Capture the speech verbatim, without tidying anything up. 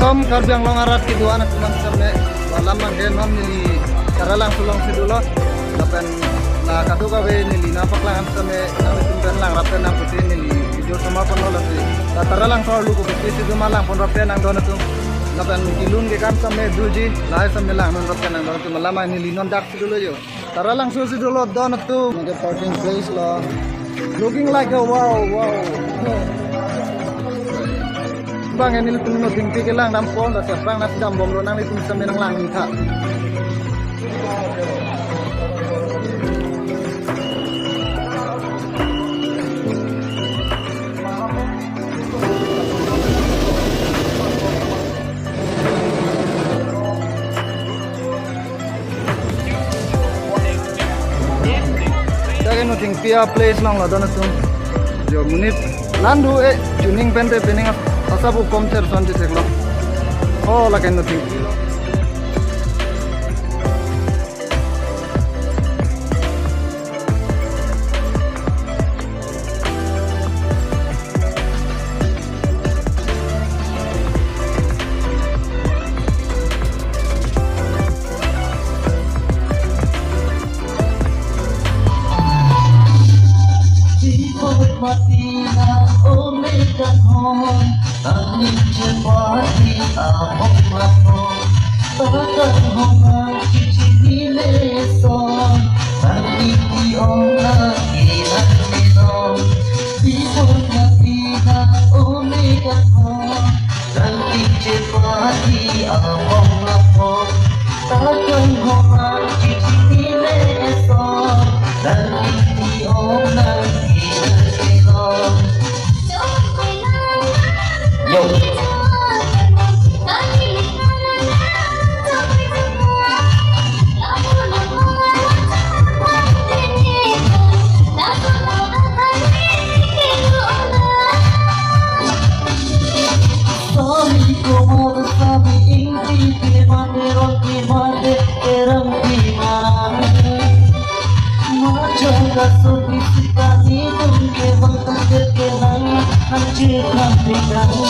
Som Karbi Anglong arat kedo-an atum an sitame, alam abang ke non neli Taralangso alongsi dolo. Lapen la kadokave neli nangpaklang an sitame, nanglitum pen langrap pen nangpusi neli video soma ponlo lasi. La Taralangso arlo kopi si doma langponrap pen nangdon atum. Lapen kelun kekan sitame doji, lahai sitame langdunrap pen nangdon atum. Alam abang neli non daksi dolo jo. Taralangso si dolo don atum. Nangke parking place lo. Looking like a wow, wow. Bang, nelitum nothingpi kelang dampon, dak siap bang nasi dambomlo, nanglitum sitame nanglang nitha. Dak ke nothingpi a place along lo don atum. Jo monit la-an do, eh, chuning pen te pining as-, asap ukom cherson chetheklong. Oh, lake nothingpi lo. Di pok mati na ome kan hon, ani chepati amok lapon. Takan hon ang chichini leson, ani di ong lagi nang minong. Di pok mati na ome kan hon, Nangli chepati among lapon, takan hon ang chichini leson, nangli di ong nangli nangli long. Yo. Sami komor sami ingti ke mane ron ke mane erang ke mane. Macha kaso bisi kami tum ke bang ke nang anche kami kami.